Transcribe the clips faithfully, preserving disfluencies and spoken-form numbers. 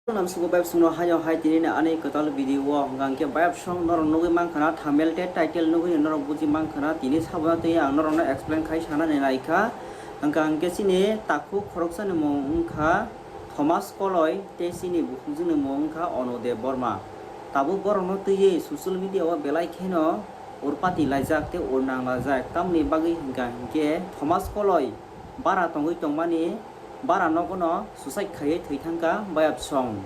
Namsugo bayapsongno hayo hai tini ni ani kwtal video o hwnkha hwnkhe bayapsong norok nugwi mankha na thumbnail tei title nugwi norok buji mankha na tini sabo tei ang norokno explain khai sanani naikha hwnkha hwnkhe chini takhuk khoroksani mung wngkha Thomas Koloi tei chini bukhukjwkni mung wngkha Onu Debbarma. Tabuk borokno twiwi social media o belai kheno urpati laijak tei urnang laijak tamni bagwi hwnkha hwnkhe Thomas Koloi bara tongwi tongmani bara nogono suicide khaiwi thwi thangkha bayapsong.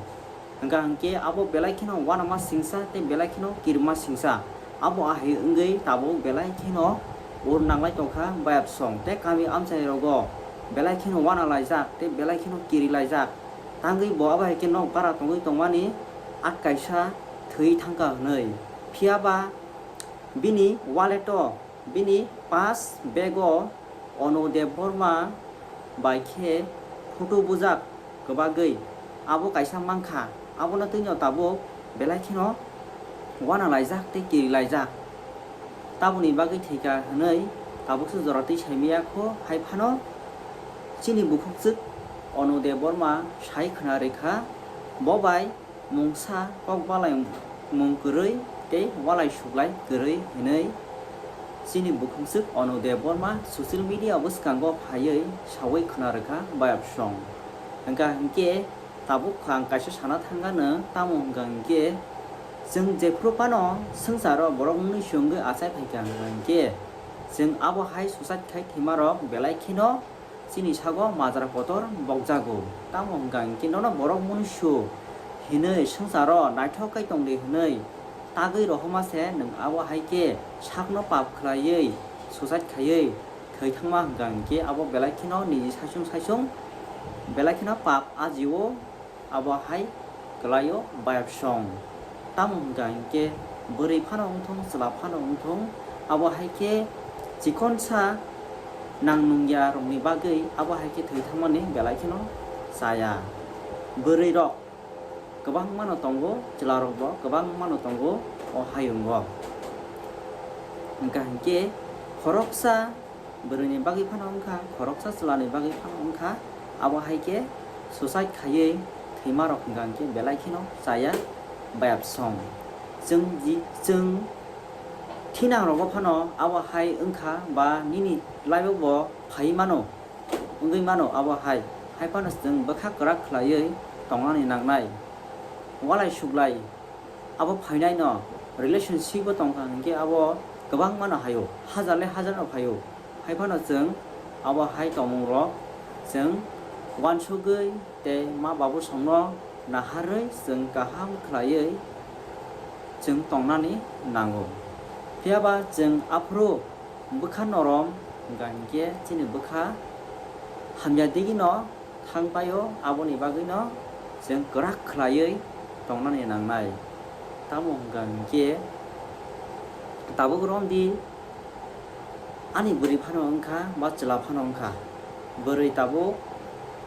Hwnkha hwnkhe abo belai kheno uanama singsa tei belai kheno kirima singsa. Abo ahai wngwi tabuk belai kheno ur nanglai tongkha bayapsong tei kami amchai rogo belai kheno uana laijak tei belai kheno kiri laijak. Tangwi bo abo hai khe nok bara tongwi tongmani at kaisa thwi thangkha hwnwi. Phiya ba bini wallet o bini pass bag o Onu Debbarma bai khe photo bujak kwbagwi abo kaisa mankha, abono twino tabuk belai kheno uana laijak tei kiri laijak. Tabukni bagwi thwikha hwnwi tabukse jora twi saimaya kho, hai phano chini bukhukjwk Onu Debbarma sai khwna rwkha, bo bai mungsa kok balai mung kwrwi tei walai suklai kwrwi hwnwi chini bukhukjwk Onu Debbarma social media bwskango phaiwi sawi khwna rwkha bayapsong. Hwnkha hwnkhe tabuk ang kaisa sana thangkha nwng, tamo hwnkha hwnkhe chwng jephru phano swngcharo borok mwnwi se wngwi achai phaikha hwnkha hwnkhe chwng abo hai suicide khai thwimarok belai kheno chini sago majra kotor bokjago. Tamo hwnkha hwnkhe nono borok mwnwi su hinwi swngcharo naithok khai tongdi hwnwi tagwi rohorma se nwng abo hai khe sakno pap khlaiwi suicide khaiwi thwi thangma hwnkha hwnkhe abo belai kheno nini saichung saichung belai kheno pap ajio. Abo hai kwlaio bayapsong. Tamo hwnkha hinkhe bwrwi phano wngthung, chwla phano wngthung, abo hai khe chikonsa nang nungya rokni bagwi abo hai khe thwi thangmani belai kheno chaya. Bwrwi rok kwbangma no tongo, chwla rok bo kwbangma no tongo o hayungo. Hwnkha hinkhe khoroksa bwrwini bagwi phano wngkha, khoroksa chwlani bagwi phano wngkha, abo hai khe suicide khaiwi thwima rok hwnkha hinkhe belai kheno chaya bayapsong. Chwng ji, chwng thinang rogo phano abo hai wngkha ba nini life o bo phaiwi mano, wngwi mano abo hai, hai phano chwng bwkha kwrak khwlaiwi tongnani nangnai. Walai suklai abo phainaino relationship o tongkha hinkhe abo kwbangmano haio, hajar le hajarno phaio. Hai phano chwng abo hai tongmungrok chwng uansugwi tei ma babu songno naharwi chwng kaham khwlaiwi chwng tongnani nango. Phiyaba chwng aphuru bwkha norom wngkha hinkhe chini bwkha hamya digino thang paio, aboni bagwino chwng kwrak khwlaiwi tongnani nangnai. Tamo hwnkha hinkhe tabuk romdi ani bwrwi phano wngkha ba chwla phano wngkha. Bwrwi tabuk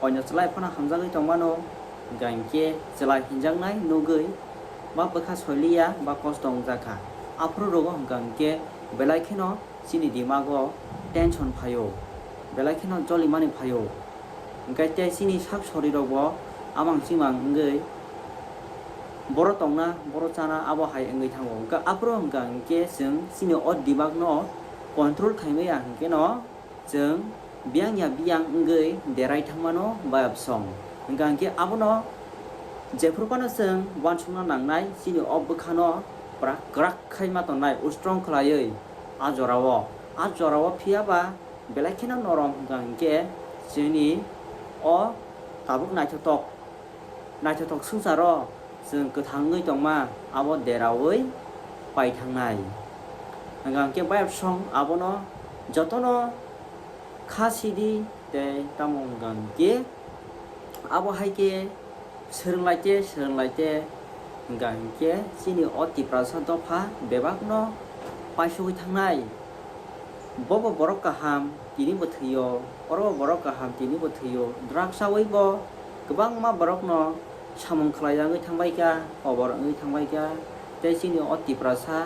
oino chwlai phano hamjagwi tongmano, hwnkha hinkhe chwla hinjaknai nugwi ba bwkha soiliya ba kosto wngjakha. Aphuru rogo hwnkha hinkhe belai kheno chini dimago tension phaio, belai kheno jolimani phaio. Hwnkhe tei chini sak sorirokbo amang chimang wngwi boro tongna, boro chana abo hai wngwi thango. Hwnkhe aphuru hwnkha hinkhe chwng chini o dimagno control khaimaya hwnkhe no chwng biyang ya biyang wngwi derai thangmano bayapsong. Hwnkha hinkhe abono jephru phano chwng uansukna nangnai, chini o bwkhano kwrak, kwrak khai ma tongnai, strong khwlaiwi a jorao, a jorao phiyaba belai kheno norom hwnkha hinkhe chini o tabuk naithotok, naithotok swngcharo chwng kwthang wngwi tongma abo deraui pai thangnai. Hwnkha hinkhe bayapsong abono jotono kha sidi tei tamo hwnkha hinkhe abo hai khe swrwnglaite, swrwnglaite, hwnkha hinkhe chini o Tiprasa dopha bebakno paisugwi thangnai. Bobo borok kaham, tinibo thwio, orobo borok kaham, tinibo thwio. Drugs chawi bo kwbangma borokno samung khlai wngwi thangbaikha, kobor wngwi thangbaikha, tei chini o Tiprasa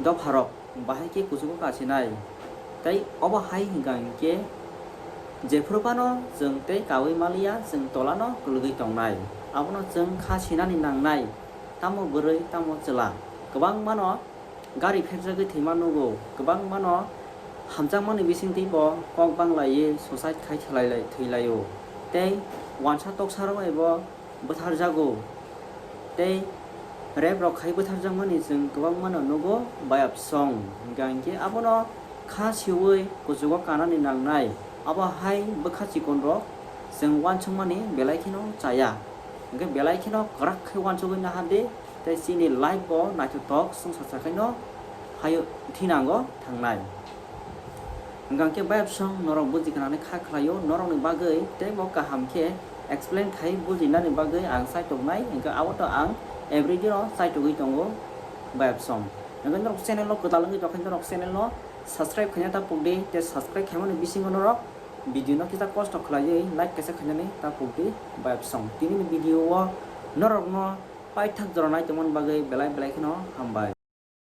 dopharok bahai khe kuchugo kasinai. Tei obo hai hwnkha hinkhe jephru phano chwng tei kaui maliya, chwng tolano kwlwgwi tongnai. Abono chwng kha sinani nangnai, tamo bwrwi tamo chwla. Kwbangmano gari phekjagwi thwima nugo, kwbangmano hamjakmani bisingtwi bo kok banglaiwi suicide khai thwilai-, thwilaio. Tei wansa toksarok bai bo bwtharjago. Tei rape rok khai bwtharjakmani chwng kwbangmano nugo bayapsong. Hwnkha hinkhe abono kha siwi kuchugo kanani nangnai. Abo hai bwkha chikonrok chwng uansukmani belai kheno chaya. Hwnkhe belai kheno kwrak khe uansugwi naha di, tei chini life bo naithothok swngchar sakhaino hayo thinango thangnai. Hwnkha khe bayapsong norok buji gwnangni kha khlaio, norokni bagwi teibo kaham khe explain khai bujinani bagwi ang chaituknai, hwnkhe abo to ang everyday no chaitugwi tongo bayapsong. Hwnkhe norok channel o kwtal wngwi tongkhe norok channel no subscribe khaina ta pukdi, tei subscribe khaimani bisingo norok video no kisa kosto khlaiwi like kaisa khainani ta pukdi bayapsong. Tinini video o norokno paithak jora nai tongmani bagwi belai belai kheno hambai.